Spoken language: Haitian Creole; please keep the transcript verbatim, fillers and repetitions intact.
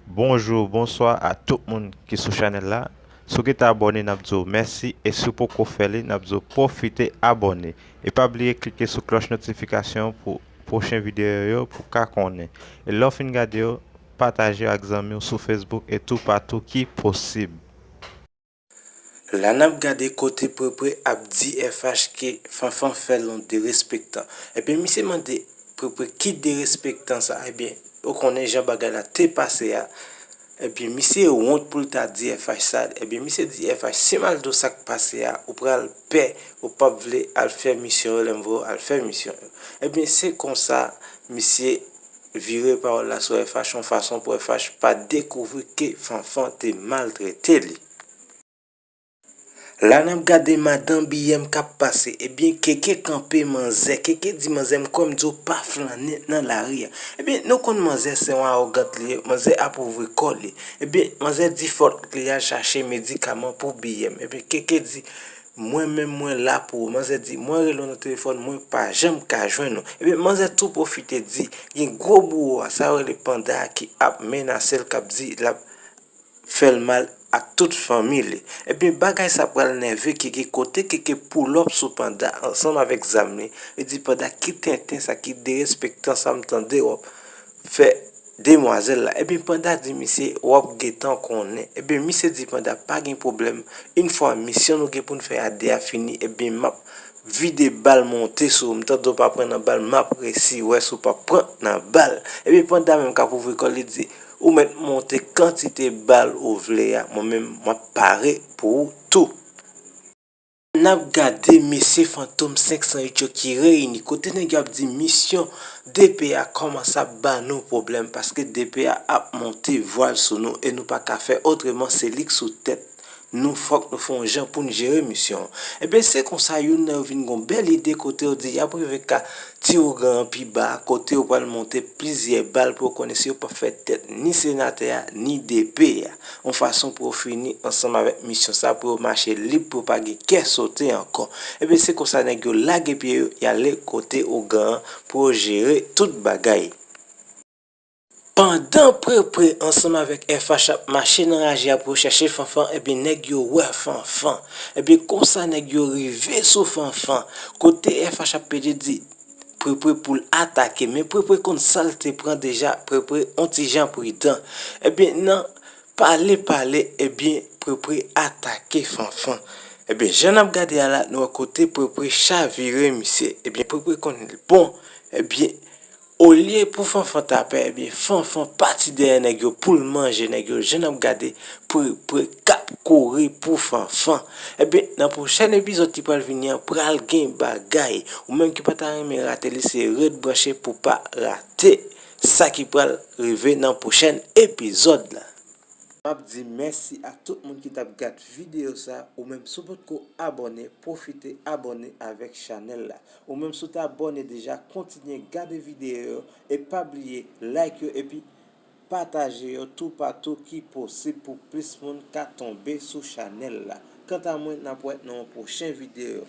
Bonjou, bonswa a tout moun ki sou chanèl la. Si w gentan abòne, n ap di w mèsi, e si w poko fè li, n ap di w pwofite abòne. E pa bliye klike sou klòch notifikasyon pou pwochen videyo yo pou w ka konnen. E lè w fin gade yo, pataje yo ak zanmi w sou Facebook e toupatou ki posib. La n ap gade kote Prepre ap di F H ke Fanfan fè l yon derespektan. Ebyen, misye mande Prepre ki derespektan sa. Ebyen, ou konnen jan bagay la te pase a. Ebyen, misye wont pou l ta di F H sa. Ebyen, misye di F H, si m al di w sa k pase a, ou pral pè, ou p ap vle al fè misyon yo lè m voye w al fè misyon yo. Ebyen, se konsa, misye vire pawòl la sou F H yon fason pou F H pa dekouvri ke Fanfan te maltrete li. La n ap gade madan Biyèm k ap pase. Ebyen, Keke kanpe manzè. Keke di manzè, m kwè m di w pa flannen nan lari a. Ebyen, nou konn manzè se yon awogant li ye. Manzè ap ouvri kò li. Ebyen, manzè di fòk li al chache medikaman pou Biyèm. Ebyen, Keke di, mwen menm mwen la pou ou. Manzè di, mwen rele w nan telefòn, mwen pa janm ka jwenn ou. Ebyen, manzè tou pwofite di, gen gwo bouwo a, sa yo rele panda a ki ap menase l, k ap di l ap fè l mal ak tout fanmi li. Ebyen, bagay sa pral nève Keke kote Keke pull up sou panda ansanm avèk zam li. Li di panda, ki tenten sa, ki derespektan sa m tande w ap fè demwazèl la. Ebyen, panda di misye, w ap gentan konnen. Ebyen, misye di panda, pa gen pwoblèm. Yon fwa misyon nou gen pou n fè a de a fini, ebyen, m ap vide bal monte sou ou. M tande w pa pran nan bal, m ap resi wè si w p ap pran nan bal. Ebyen, panda menm k ap ouvri kò l, li di, ou mèt monte kantite bal ou vle a, mwen menm, m ap pare pou ou tou. N ap gade mesye Fantom senk san uit yo ki reyini, kote nèg yo ap di misyon D P a kòmanse ap ba nou pwoblèm, paske D P a ap monte vwal sou nou e nou pa ka fè otreman, se li k sou tèt nou, fòk nou fè yon jan pou n jere misyon an. Ebyen, se konsa, youn nan yo vin gon bèl ide kote yo di y ap rive ka ti ougan an pi ba, kote yo pral monte plizyè bal pou yo konnen si yo p ap fè tèt ni senatè a, ni D P a. Yon fason pou yo fini ansanm avèk misyon sa, pou yo mache lib, pou yo pa gen kè sote ankò. Ebyen, se konsa nèg yo lage pye yo, y ale kote ougan an pou yo jere tout bagay. Pandan Prepre ansanm avèk F H ap mache nan raje a pou yo chèche Fanfan, ebyen, nèg yo wè Fanfan. Ebyen, konsa nèg yo rive sou Fanfan. Kote F H ap pede di Prepre pou l atake, men Prepre konn sa l te pran deja, Prepre on ti jan pridan. Ebyen, nan pale pale, ebyen, Prepre atake Fanfan. Ebyen, jan n ap gade a la, nou wè kote Prepre chavire misye. Ebyen, Prepre konn li bon. Ebyen, olye pou Fanfan ta pè, ebyen, Fanfan pati dèyè nèg yo pou l manje nèg yo. Jan n ap gade, Prepre k ap kouri pou Fanfan. Ebyen, nan pwochèn epizòd ki pral vini an, pral gen bagay. Ou menm ki pa ta renmen rate li, se ret branche pou pa rate sa ki pral rive nan pwochèn epizòd la. M ap di mèsi a tout moun ki t ap gad videyo sa. Ou menm, si w potko abòne, pwofite abòne avèk chanèl la. Ou menm, si w te abòne deja, kontinye gade videyo yo e pa bliye like yo epi pataje yo toupatou ki posib pou plis moun ka tonbe sou chanèl la. Kanta mwen, n ap wè nan yon pwochen videyo.